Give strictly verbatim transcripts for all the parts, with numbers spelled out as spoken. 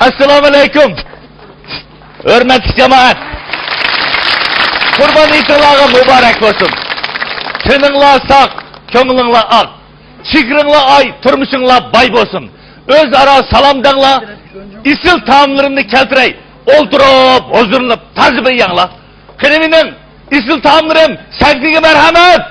ئەسسالامۇئەلەيكۇم، ھۆرمەتلىك جامائەت! قۇربان ھېيتىڭلارغا مۇبارەك بولسۇن! تېنىڭلار ساق، كۆڭلۈڭلار ئاق، چېگرىڭلار ئاي، تۇرمۇشۇڭلار باي بولسۇن! ئۆزئارا سالام دەڭلار، ئېسىل تائاملىرىمنى كەلتۈرەي، ئولتۇرۇپ، ھۇزۇرلىنىپ، تازا بىر يەڭلار! قېنى مېنىڭ ئېسىل تائاملىرىم، سەھنىگە مەرھەمەت!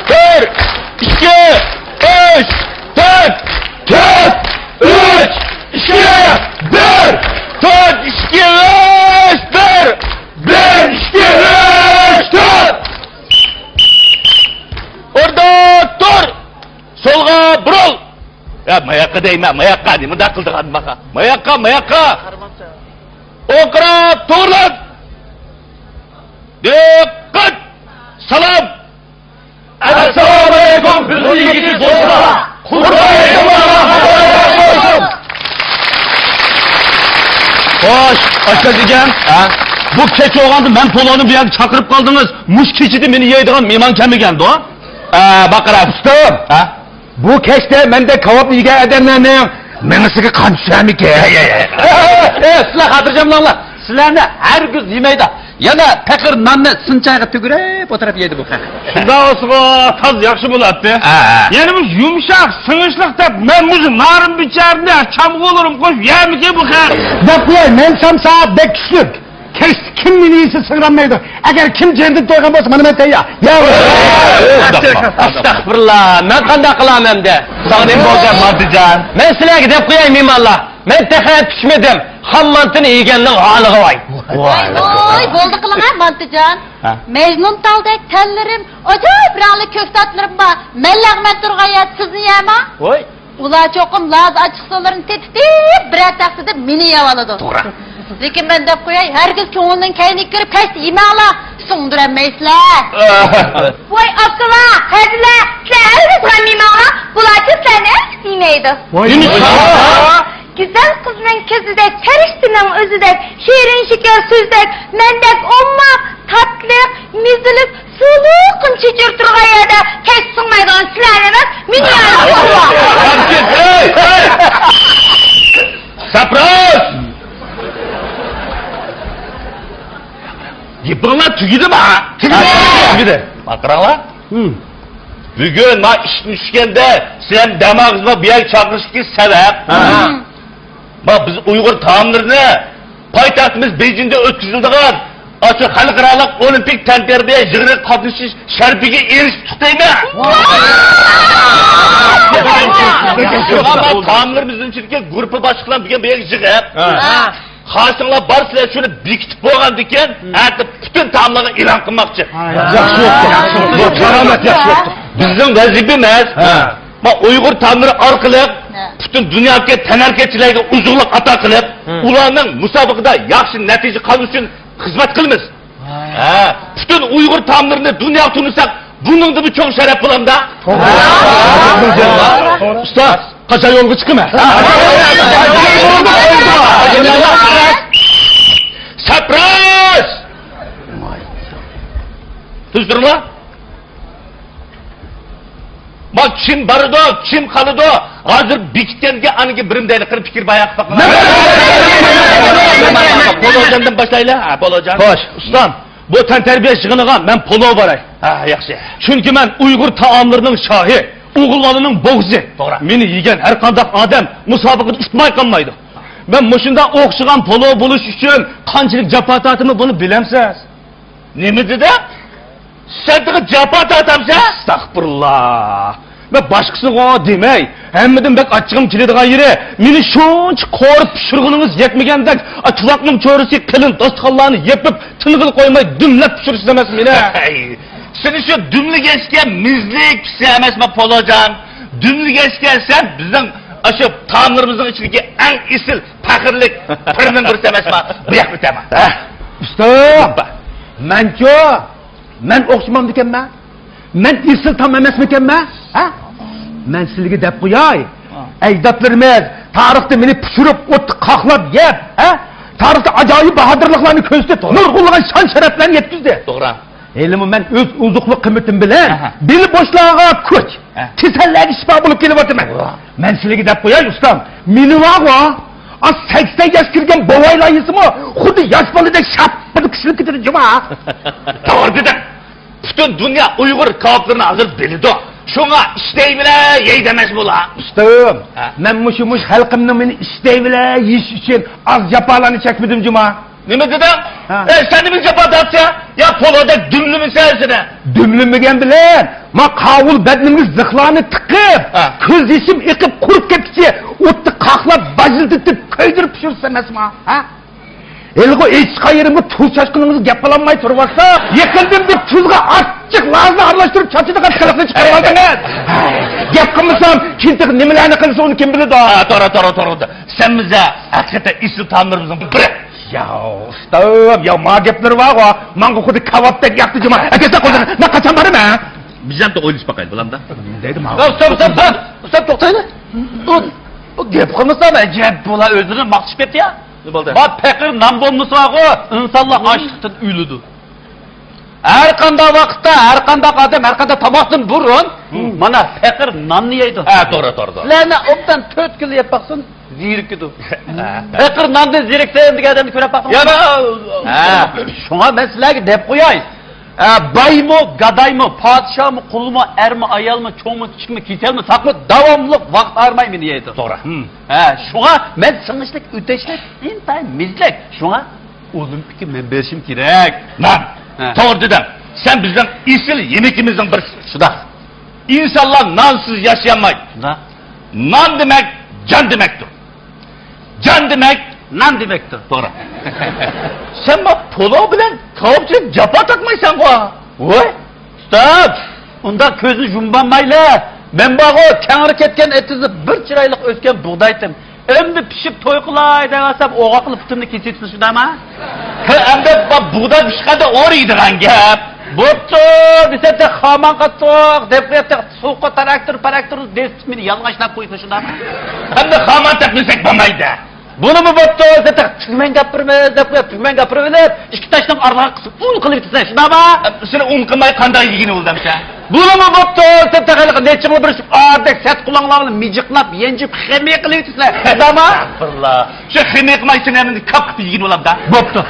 بىر، ئىككى، ئۈچ، تۆت! تۆت، ئۈچ، ئىككى، بىر! تۆت، ئىككى، ئۈچ، بىر! بىر، ئىككى، ئۈچ، تۆت! ئورنىدا تۇر! سولغا بۇرۇل! يا، ماياققا دەيمەن، ماياققا، نېمە مۇنداق قىلىدىغان ماقا؟ ماياققا، ماياققا! ئوڭقىراپ توغرىلان! دىققەت! سالام! ئەسسالامۇئەلەيكۇم، بىزنىڭ يىگىت دوستلار! قۇربان ھېيتىڭلارغا مۇبارەك بولسۇن! خوش، ئاشپەز ئىكەن. ھە؟ بۇ كەچ بولغاندا مەن پولونى بۇ يەرگە چاقىرىپ قالدىڭىز. مۇشۇ كېچىدە مېنى يەيدىغان مېھمان كەلمىگەندۇ؟ ئە، باقىرا ئۇستام. ھە؟ بۇ كەچتە مەندەك كاۋاپنى يېگەن ئادەملەرنىڭ مېڭىسىگە قان چۈشەرمىكىن؟ ئە، ئە، ئە، سىلەر خاتىرجەم بولۇڭلار. سىلەرنى ھەرگىز يېمەيدۇ. يەنە پېقىر ناننى سىنچايغا تۈگۈرۈپ ئولتۇرۇپ يەيدۇ بۇ خەق. شۇنداق بولسىغۇ تازا ياخشى بولاتتى. ھە، ھە. يەنە بۇ يۇمشاق، سىڭىشلىق دەپ مەن مۇشۇ نارىن بىچارىنى چامغۇرلىرىم قوشۇپ يەرمىكىن بۇ خەق؟ دەپ قوياي، مەن سامساق بەك كۈچلۈك. كەچتە كىم مېنى يېسە سىڭرالمايدۇ. ئەگەر كىم جېنىدىن تويغان بولسا، مانا مەن تەييار. يا. ئەستەغپۇرۇللا، مەن قانداق قىلامەن ئەمدى؟ ساڭا نېمە بولدى، مانتىجان؟ مەن سىلەرگە دەپ قوياي، مېھمانلار. مەن تېخى چۈشمىدىم. خام مانتىنى يېگەننىڭ ھالىغا ۋاي. ۋاي، ۋاي، بولدى قىلىڭە، مانتىجان. ھە. مەجنۇن تالدەك تەنلىرىم، ئاجايىپ رەڭلىك كۆكتاتلىرىم بار. مەن لەغمەن تۇرغان يەردە سىزنى يەيمەن. ۋاي. ئۇلار چوقۇم لازا ئاچچىقسۇلىرىنى تېتىتىپ، بىرەر تەخسىدە مېنى يەۋالىدۇ. توغرا. لېكىن مەن دەپ قوياي، ھەرگىز كۆڭۈلنىڭ كەينىگە كىرىپ كەچتە يېمەڭلار، سىڭدۈرەلمەيسىلەر. ۋاي ئاكىلار، ھەدىلەر، سىلەر ھەرگىز غەم يېمەڭلار، بۇلارچە سىلەرنى ھەرگىز يېمەيدۇ. ۋاي. نېمە؟ گۈزەل قىزنىڭ كۆزىدەك، پەرىشتىنىڭ ئۆزىدەك، شېرىن شېكەر سۆزدەك، مەندەك ئوماق، تاتلىق، مېزىلىك، سۇلۇقۇم چېچىرى تۇرغان يەردە كەچ سىڭمەيدىغان سىلەرنى ئەمەس، مېنى يەيدۇ. ھەي، ھەي! سەپراز! گېپىڭلار تۈگىدىما؟ تۈگىدى! تۈگىدى. مانا قاراڭلار. ھىم. بۈگۈن ما ئىشتىن چۈشكەندە سىلەرنى دەم ئالغۇزما بۇ يەرگە چاقىرىشتىكى سەۋەب. ھە. ما بىز ئۇيغۇر تائاملىرىنى پايتەختىمىز بېيجىڭدا ئۆتكۈزۈلىدىغان ئاشۇ خەلقئارالىق ئولىمپىك تەنتەربىيە يىغىنىغا قاتنىشىش شەرىپىگە ئېرىشىپ چىقتى دەيمەن. شۇڭا ما تائاملىرىمىزنىڭ ئىچىدىكى گۇرۇپپا باشلىقلار بۈگۈن بۇ يەرگە يىغىپ، ھە. خاھىشىڭلار بار سىلەر شۇنى بېكىتىپ بولغاندىن كېيىن، ئەتە پۈتۈن تائاملارغا ئېلان قىلماقچى. ياخشى بوپتۇ. بۇ كارامەت ياخشى بوپتۇ. بىزنىڭ ۋەزىپىمىز، ھە. ما ئۇيغۇر تائاملىرى ئارقىلىق ھە. پۈتۈن دۇنيادىكى تەنھەرىكەتچىلەرگە ئوزۇقلۇق ئاتا قىلىپ، ھە. ئۇلارنىڭ مۇسابىقىدە ياخشى نەتىجە قازىنىشى ئۈچۈن خىزمەت قىلىمىز. ھە. ھە، پۈتۈن ئۇيغۇر تائاملىرىنى دۇنياغا تونۇتساق، بۇنىڭدىنمۇ چوڭ شەرەپ بولامدا؟ توغرا. توغرا. ئۇستاز، قاچان يولغا چىقىمەن؟ سەپراز! تۇرۇپ تۇرۇڭلار. ما كىم بارىدۇ، كىم قالىدۇ؟ ھازىر بېكىتكەندىكىن ئاندىن كېيىن بىرىم دەيلى قىلىپ پىكىر بايان قىلىپ باقمىلا. پولوجاندىن باشلايلى. ھە، پولوجان. خوش، ئۇستام. بۇ تەنتەربىيە يىغىنىغا مەن پولو باراي. ھە، ياخشى. چۈنكى مەن ئۇيغۇر تائاملىرىنىڭ شاھى، ئوغۇل بالىنىڭ بوغۇزى. توغرا. مېنى يېگەن ھەر قانداق ئادەم مۇسابىقىدە ئۇتماي قالمايدۇ. مەن مۇشۇنداق ئوخشىغان پولو بولۇش ئۈچۈن قانچىلىك جاپا تارتىمەن، بۇنى بىلەمسىز؟ نېمە دېدى؟ سەن تېخى جاپا تارتامسەن؟ ئەستەغپۇرۇللا. مەن باشقىسىغا دېمەي، ھەممىدىن بەك ئاچچىقىم كېلىدىغان يېرى، مېنى شۇنچە قورۇپ پىشۇرغىنىڭىز يەتمىگەندەك، تۇۋاقنىڭ چۆرىسى قېلىن داستىخانلارنى يېپىپ، تىنغىلى قويماي دۈملەپ پىشۇرىسىز ئەمەسمۇ مېنى؟ ھەي، سېنى شۇ دۈملىگەچكە مېزىلىك پىشسا ئەمەسمۇ پولوجان؟ دۈملىگەچكە سەن بىزنىڭ ئاشۇ تائاملىرىمىزنىڭ ئىچىدىكى ئەڭ ئېسىل پەخىرلىك پىرنىڭ بىرسى ئەمەسما؟ بۇ ياققا ئۆتەمە. ھە، ئۇستا، مەنچۇ؟ مەن ئوخشىمامدىكەنمەن؟ مەن ئېسىل تائام ئەمەسمىكەنمەن؟ ھە؟ مەن سىلىگە دەپ قوياي. ئەجدادلىرىمىز تارىختا مېنى پىشۇرۇپ، ئوتتا قاقلاپ يەپ، ھە؟ تارىختا ئاجايىپ باھادىرلىقلارنى كۆرسىتىپ، توغرا، نۇرغۇنلىغان شان-شەرەپلەرنى يەتكۈزدى. توغرا. ھېلىمۇ مەن ئۆز ئوزۇقلۇق قىممىتىم بىلەن، ئاھا، بېلى بوشلارغا كۈچ، ھە، كېسەللەرگە شىپا بولۇپ كېلىۋاتىمەن. ۋاھ. مەن سىلەرگە دەپ قوياي، ئۇستام. مېنى بارغۇ، ئا، سەكسەن ياش كىرگەن بوۋايلار يېسىمۇ، خۇددى ياش بالىدەك شاپپىدە پىشىلىپ كېتىدۇ جۇما. توغرا دېدىڭ. پۈتۈن دۇنيا ئۇيغۇر كاۋاپلىرىنى ھازىر بىلىدۇ. شۇڭا ئىشتەي بىلەن يەي دېمەس بولا. ئۇستام، ھە؟ مەن مۇشۇ، مۇشۇ خەلقىمنىڭ مېنى ئىشتەي بىلەن يېيىش ئۈچۈن ئاز جاپالارنى چەكمىدىم جۇما. نېمە دېدىڭ؟ ھە. ئەي، سەن نېمە جاپا تارتسا؟ يا پولادەك دۈملىمىسەن سېنى؟ دۈملىمىگەن بىلەن، ما قاۋۇل بەدىنىمگە زىخلارنى تىقىپ، ھە، كۆز يېشىم ئېقىپ قۇرۇپ كەتكۈچە ئوتتا قاقلاپ، باجىلدىتىپ، كۆيدۈرۈپ پىشۇرسا ئەمەسما؟ ھە؟ ھېلىقى ئېچىققان يېرىمگە تۇز چاچقىنىڭىزغا گەپ قىلالماي تۇرۇۋاتسا، يېقىندىن بېرى تۇزغا ئاچچىق لازىنى ئارىلاشتۇرۇپ چاچىدىغان قىلىقنى چىقىرىۋالدىڭىز. گەپ قىلمىسام، كېيىن تېخى نېمىلەرنى قىلسا ئۇنى كىم بىلىدۇ؟ ھە، توغرا، توغرا، توغرا. سەن بىزگە ھەقىقەتەن ئېسىل تائاملىرىمىزنىڭ بىرى. يا ئۇستام، يا ما گەپلىرى بارغۇ، ماڭا خۇددى كاۋاپتەك ياقتى جۇما. ئەكەلسە قولدىن، مەن قاچان بارىمەن؟ بىز ھەم ئويلىشىپ باقايلى، بولامدا؟ دەيدۇ ماڭا. ئۇستام، ئۇستام، ئۇستام، ئۇستام، توختايلى. ئۇ، ئۇ گەپ قىلمىسا، ئەجەب، بۇلار ئۆزلىرىنى ماختىشىپ كەتتى يا. نېمە بولدى؟ ما پېقىر نان بولمىسا بارغۇ، ئىنسانلار ئاچلىقتىن ئۆلىدۇ. ھەر قانداق ۋاقىتتا، ھەر قانداق ئادەم، ھەر قانداق تاماقتىن بۇرۇن، مم، مانا پېقىر ناننى يەيدۇ. ھە، توغرا، توغرا، توغرا. سىلەرنى ئوبدان تۆت كۈن يەپ باقسۇن، زېرىكىدۇ. ھە. پېقىر ناندىن زېرىكسۇن دېگەن ئادەمنى كۆرۈپ باقتىڭىزمۇ؟ يا، ھە، شۇڭا مەن سىلەرگە دەپ قوياي. ئە، بايمۇ، گادايمۇ، پادىشاھمۇ، قۇلمۇ، ئەرمۇ، ئايالمۇ، چوڭمۇ، كىچىكمۇ، كېسەلمۇ، ساقمۇ، داۋاملىق ۋاقىت ئايرىماي مېنى يەيدۇ. توغرا. ھە، شۇڭا مەن سىڭىشلىك، ئۆتەشلىك، ئىنتايىن مېزەك. شۇڭا ئولىمپىككە مەن بېرىشىم كېرەك. نان. ھە. توغرا دېدىڭ. سەن بىزنىڭ ئېسىل يېمىكىمىزنىڭ بىرسى. شۇنداق. ئىنسانلار نانسىز ياشىيالمايدۇ. شۇنداق. نان دېمەك، جان دېمەكتۇر. جان دېمەك، نان دېمەكتۇر. توغرا. سەن ما پولو بىلەن كاۋاپچىلىق جاپا تارتمايسەنغۇ؟ ۋاي، ئۇستاز، ئۇنداق كۆزنى يۇمۇۋالمايلى. مەن بارغۇ، كەڭرى كەتكەن ئېتىزدا بىر چىرايلىق ئۆسكەن بۇغدايتىم. ئەمدى پىشىپ توي قىلاي دەۋەرسەم، ئوغاق قىلىپ پۇتۇمنى كېسىۋېتىسىز، شۇنداقمۇ؟ ھە، ئەمدى بۇ-، بۇغداي پىشقاندا ئورىيدىغان گەپ. بوپتۇ، دېسەم، تېخى خامان قاتتۇق، دەپ قويۇپ، تېخى سوغۇققا تراكتور، پراكتور دېسىپ مېنى يالغاشلاپ قويىسىز، شۇنداقمۇ؟ ئەمدى خامان تەپمىسەك بولمايدۇ. بۇنىمۇ بوپتۇ، دېسەم، تېخى تۈگمەن گاپۇرىمىز، دەپ قويۇپ، تۈگمەن گاپۇرۇۋېلىپ، ئىككى تاشنىڭ ئارىلىقىغا قىسىپ ئۇن قىلىۋېتىسىز، شۇنداقمۇ؟ سېنى ئۇن قىلماي قانداق يېگىلى بولىدۇ ئەمىسە؟ بۇنىمۇ بوپتۇ، سەن تېخى ھېلىقى نەچچە مىڭ بىر ئادەك سەت قۇلاڭلار بىلەن مىجىقلاپ، يەنجىپ، خىمىيە قىلىۋېتىسىلەر. شۇنداقمۇ؟ ئەستەغپۇرۇللا. شۇ خىمىيە قىلماي سېنى ھەممىنى كاپ قىلىپ يېگىلى بولامدا. بوپتۇ.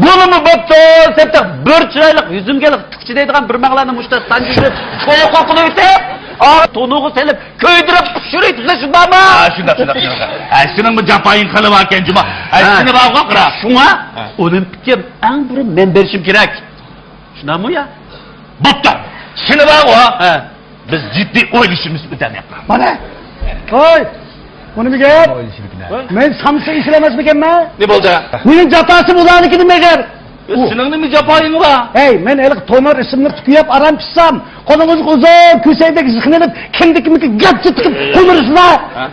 بۇنىمۇ بوپتۇ، سەن تېخى بىر چىرايلىق يۈزۈمگە ھېلىقى تۈكچە دەيدىغان بىر مەڭلەرنى مۇشتا سانجىپ، چوقۇر قىلىۋېتىپ، ئا، تونۇرغا سېلىپ، كۆيدۈرۈپ پىشۇرۇۋېتىسىلەر، شۇنداقمۇ؟ ھە، شۇنداق، شۇنداق، شۇنداق. ھە، سېنىڭمۇ جاپايىڭ خېلى باركەن، جۇما. ھە، ھە. سېنى بارغۇ قارا. شۇڭا ھە. ئولىمپىككە ئەڭ بۇرۇن مەن بېرىشىم كېرەك. شۇنداقمۇ يا؟ بوپتۇ. سېنى بارغۇ. ھە. بىز جىددىي ئويلىشىمىز بىردەم ياپراق. مانا. ۋاي. بۇنى بىر گەپ. مەن سامسا ئېسىل ئەمەسمىكەنمەن؟ نېمە بولدى؟ مېنىڭ جاپاسى بۇلارنىڭكىدىن بەتەر. سېنىڭ نېمە جاپايىڭ بار؟ ھەي، مەن ھېلىقى تونۇر ئىسىملىق تۈكۈيەپ ئاران پىشسام، قولىڭىزغا ئۇزۇن كۆسەكتەك زىخلىنىپ، كىندىكىمىكى گەپ چېتىقىپ قويۇرسىلا. ھە؟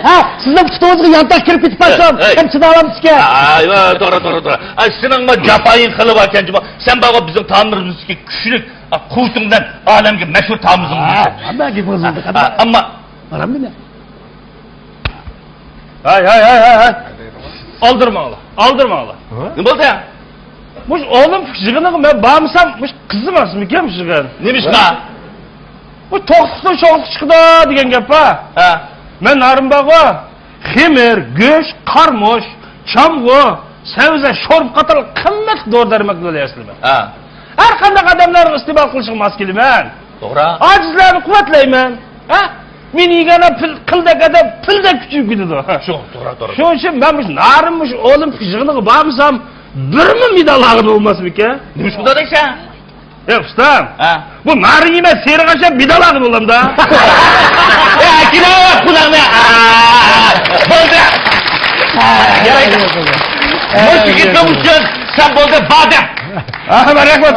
ھە، سىزنىڭ پۇتىڭىزغا يانتاق كىرىپ كېتىپ بارسام، ھەم چىدالامسىكەن؟ ئايۋا، توغرا، توغرا، توغرا. ئاي، سېنىڭمۇ جاپايىڭ خېلى باركەن، جۇما. سەن بارغۇ بىزنىڭ تامىرىمىزدىكى كۈچلۈك، ئا، قۇۋۋىتىڭ بىلەن ئالەمگە مەشھۇر تامىزىڭنى. ھە، ئەمما گېپىڭىز بولدى. ئەمما، ئەمما. ھاي، ھاي، ھاي، ھاي، ھاي. ئالدىرىماڭلار، ئالدىرىماڭلار. ھە؟ نېمە بولدى؟ مۇشۇ ئولىمپىك يىغىنىغا مەن بارمىسام، مۇشۇ قىزىماسمىكەن مۇشۇ يىغىن؟ نېمىشقا؟ بۇ توقلۇقتىن شوقلۇق چىقىدۇ دېگەن گەپ بار. ھە. مەن نارىن بارغۇ، خېمىر، گۆش، قارىمۇچ، چامغۇر، سەۋزە، شورپا قاتارلىق قىممەتلىك دورا-دەرمەكلەرنى ياسايمەن. ھە. ھەر قانداق ئادەملەرنىڭ ئىستېمال قىلىشىغا ماس كېلىمەن. توغرا. ئاجىزلارنى قۇۋۋەتلەيمەن. ھە؟ مېنى يېگەن پىل-، قىلدەك ئادەم پىلدەك كۈچىيىپ كېتىدۇ. ھە. شۇ، توغرا، توغرا. شۇنىڭ ئۈچۈن مەن مۇشۇ نارىن مۇشۇ ئولىمپىك يىغىنىغا بارمىسام، بىرمۇ مېدال ئالغىلى بولماسمىكەن؟ نېمىشقا ئۇنداق دەيسەن؟ ئەي ئۇستام، ھە. بۇ نارىن يېمەي سېرىق ئاشاپ مېدال ئالغىلى بولامدا؟ ئەكىلە قۇلاقنى. بولدى. يارايدۇ. مۇشۇ يىگىتنىڭ ئۈچۈن سەن بولدى بادەم. ئاھ، رەھمەت.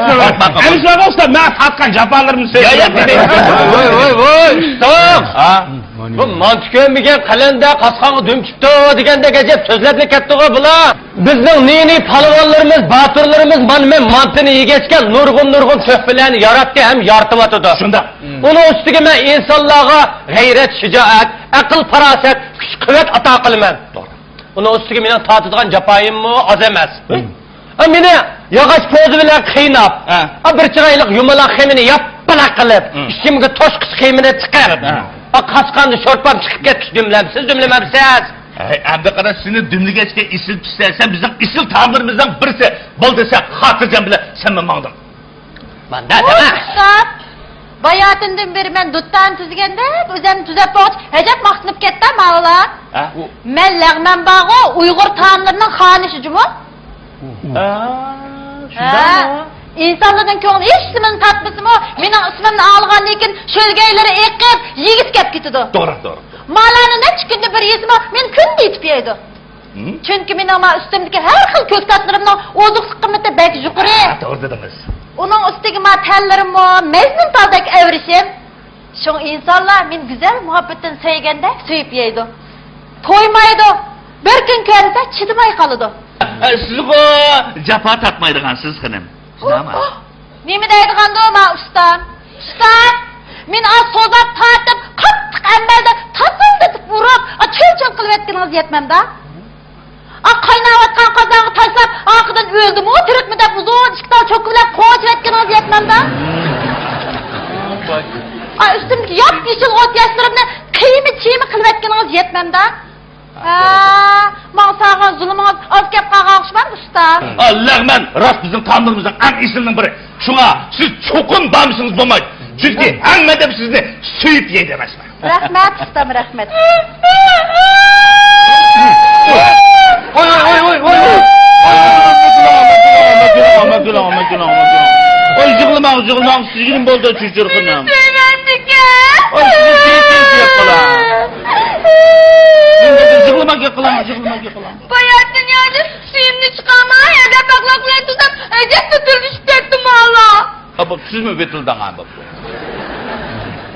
ئەمىسە ئۇستا، مەن تارتقان جاپالىرىمنى سۆزلەپ. يا، يا، دېمەي. ۋاي، ۋاي، ۋاي، ۋاي، ئۇستام. ھە؟ بۇ مانتا كۆممىگەن قەلەندەر قاسقانغا دۈم چىقتى دېگەندەك ئەجەب سۆزلەپلا كەتتىغۇ بۇلار. بىزنىڭ نى-نى پالۋانلىرىمىز، باتۇرلىرىمىز مانا مەن مانتىنى يېگەچكە نۇرغۇن-نۇرغۇن تۆھپىلەرنى ياراتتى ھەم يارىتىۋاتىدۇ. شۇنداق. ئۇنىڭ ئۈستىگە مەن ئىنسانلارغا غەيرەت، شىجائەت، ئەقىل-پاراسەت، كۈچ-قۇۋۋەت ئاتا قىلىمەن. توغرا. ئۇنىڭ ئۈستىگە مېنىڭ تارتىدىغان جاپايىممۇ ئاز ئەمەس. ھە؟ ھە، مېنى ياغاچ پوزا بىلەن قىيناپ، ھە، ھە، بىر چىرايلىق يۇمىلاق خېمىنى ياپپىلاق قىلىپ، ھە، ئىچىمگە توشقۇچ خېمىنى چىقىرىپ، ھە، ھە، قاچقاندا شورپام چىقىپ كەتكۈچە دۈملەمسىز، دۈملىمەمسىز؟ ھەي، ئەمدى قارا، سېنى دۈملىگەچكە ئېسىل چۈشسە، سەن بىزنىڭ ئېسىل تائاملىرىمىزنىڭ بىرسى. بولدى، سەن خاتىرجەم بىلە، سەن ماڭدىڭ. ماندا دەڭە. ئۇستاز، باياتىندىن بېرى مەن دۇتارنى تۈزگەندە، ئۆزۈمنى تۈزەپ بولغاچ، ئەجەب ماختىنىپ كەتتى ماۋۇلار. ھە؟ مەن لەغمەن بارغۇ، ئۇيغۇر تائاملىرىنىڭ خانىشى جۇمۇ. ھە، شۇنداقمۇ؟ ئىنسانلارنىڭ كۆڭلى ھېچ نېمىنى تارتمىسىمۇ، مېنىڭ ئىسمىمنى ئاڭلىغاندىن كېيىن شۆلگەيلىرى ئېقىپ، يېگۈسى كەپ كېتىدۇ. توغرا، توغرا. مالارنى نەچچە كۈندە بىر يېسىمۇ، مېنى كۈندە ئېتىپ يەيدۇ. ھىم؟ چۈنكى مېنىڭ مانا ئۈستۈمدىكى ھەر خىل كۆكتاتلىرىمنىڭ ئوزۇقلۇق قىممىتى بەك يۇقىرى. ھە، توغرا دېدىڭىز. ئۇنىڭ ئۈستىگە مانا تەنلىرىممۇ مەجنۇن تالدەك ئەۋرىشىم. شۇڭا ئىنسانلار مېنى گۈزەل مۇھەببىتىدىن سۆيگەندەك سۆيۈپ يەيدۇ. تويمايدۇ. بىر كۈن كۆرمىسە چىدىماي قالىدۇ. ئە، سىزغۇ جاپا تارتمايدىغانسىز، خېنىم. شۇنداقمۇ؟ نېمە دەيدىغاندۇ ما ئۇستام؟ ئۇستام! مېنى ئا سوزاپ تارتىپ، قاتتىق ئەمەلدە تاتىلدىتىپ ئۇرۇپ، ئا چىڭ-چىڭ قىلىۋەتكىنىڭىز يەتمەمدا؟ ئا قايناۋاتقان قازانغا تاشلاپ، ئارقىدىن ئۆلدىمۇ، تىرىكمۇ دەپ ئۇزۇن ئىككى تال چوكا بىلەن قوغۇن ئېچىۋەتكىنىڭىز يەتمەمدا؟ ئا ئۈستۈمدىكى ياپيېشىل ئوت ياشلىرىمنى قىيما-چىيما قىلىۋەتكىنىڭىز يەتمەمدا؟ ھە، ماڭا سالغان زۇلۇمىڭىز ئاز كەپ قالغان ئوخشىمامدۇ، ئۇستا؟ ئا، لەغمەن، راست بىزنىڭ تائاملىرىمىزنىڭ ئەڭ ئېسىلىنىڭ بىرى. شۇڭا سىز چوقۇم بارمىسىڭىز بولمايدۇ. چۈنكى ھەممە ئادەم سىزنى سۆيۈپ يەيدۇ ئەمەسمۇ؟ رەھمەت، ئۇستام، رەھمەت. ۋاي، ۋاي، ۋاي، ۋاي، ۋاي. ۋاي، يىغلىماڭ، يىغلىماڭ، سىزگىنىم بولدى، چۆچۈرە خېنىم. سۆيمەمدىكەن. ۋاي، سىزنى سۆيۈپ، سۆيۈپ قالاڭ. يىغلىماڭ، گەپ قىلىڭ، يىغلىماڭ، گەپ قىلىڭ. باياتىن ياغدى، سۈيۈمنى چىقارماي، ھەدەپ ئەخلاقلارنى تۇتۇپ، ئەجەب تۆتۈلۈشۈپ كەتتىم ھالا. ھا، بوپتۇ، سىزمۇ ۋىتىلداڭ، ھا، بوپتۇ.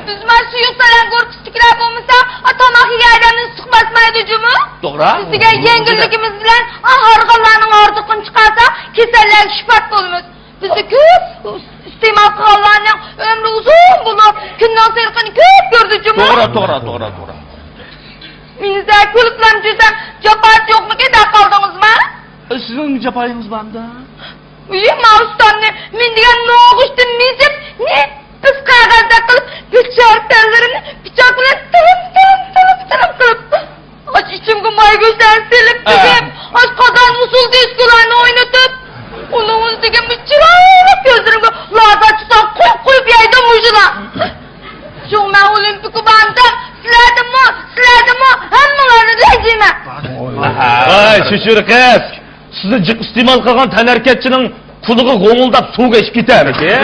بىزمۇ سۇيۇق ساياق گۇرۇپپىسىدىكىلەر بولمىسا، ئا، تاماق يېگەن ئادەمنى ئىسسىق باسمايدۇ جۇمۇ. توغرا. بىز دېگەن يەڭگىللىكىمىز بىلەن، ئا، ھارغىنلارنىڭ ھاردۇقىنى چىقارسا، كېسەللەرگە شىپا بولىمىز. بىزنى كۆپ ئىستېمال قىلغانلارنىڭ ئۆمرى ئۇزۇن بولۇپ، كۈننىڭ سېرىقىنى كۆپ كۆردى جۇمۇ. توغرا، توغرا، توغرا، توغرا. مېنىسە كۈلۈپلا جۈرسەم، جاپاسى يوقمىكىن دەپ قالدىڭىزمۇ؟ ئە، سىزنىڭمۇ جاپايىڭىز بارمىدا؟ ئۇيۇ، ما ئۇستامنى مىن دېگەن نوغۇچتىن مىزىپ، نېپىز قەغەزدەك قىلىپ، بىچارە تەنلىرىمنى پىچاق بىلەن تىلىم، تىلىم، تىلىم، تىلىم قىلىپ، ئاچ ئىچىمگە ماي گۆشلەرنى سېلىپ، ئە، تۈگۈپ، ئاچ قازان ئۇسسۇل دىسكولارنى ئوينىتىپ، ئۇنىڭ ئۈستىگە بىر چىرايلىق كۆزلىرىمگە لازا چىقسا قويۇپ قويۇپ يەيدۇ مۇشۇلار. شۇڭا مەن ئولىمپىكقا بارمىسام، سىلەردىنمۇ، سىلەردىنمۇ ھەممىڭلاردىن رەنجىيمەن. ۋاي، چۆچۈرە قىز! سىزنى جىق ئىستېمال قىلغان تەنھەرىكەتچىنىڭ قۇلىقى غوڭۇلداپ سۇغا ئېشىپ كېتەرمىكىن؟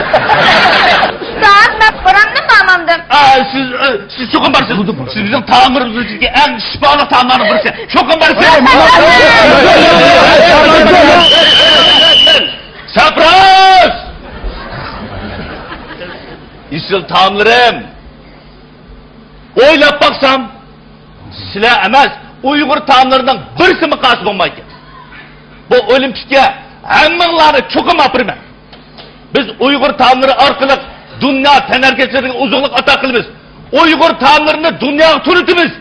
ئۇستاز، مەن بارامدىم، بارمامدىم؟ ئا، سىز، ئە، سىز چوقۇم بارسىز. سىز بىزنىڭ تائاملىرىمىزدىكى ئەڭ شىپالىق تائاملارنىڭ بىرسى. چوقۇم بارسىز. سەپراز! ئېسىل تائاملىرىم. ئويلاپ باقسام، سىلەر ئەمەس، ئۇيغۇر تائاملىرىنىڭ بىرسىمۇ قالسا بولمايدىكەن. بۇ ئولىمپىككە ھەممىڭلارنى چوقۇم ئاپىرىمەن. بىز ئۇيغۇر تائاملىرى ئارقىلىق دۇنيا تەنھەرىكەتچىلىرىگە ئوزۇقلۇق ئاتا قىلىمىز. ئۇيغۇر تائاملىرىنى دۇنياغا تونۇتىمىز.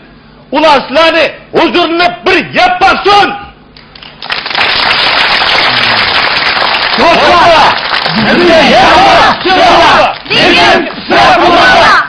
ئۇلار سىلەرنى ھۇزۇرلىنىپ بىر يەپ باقسۇن. دوستلار، بىزنى يەپ باقسۇن. لېكىن ئىسراپ قىلماڭلار.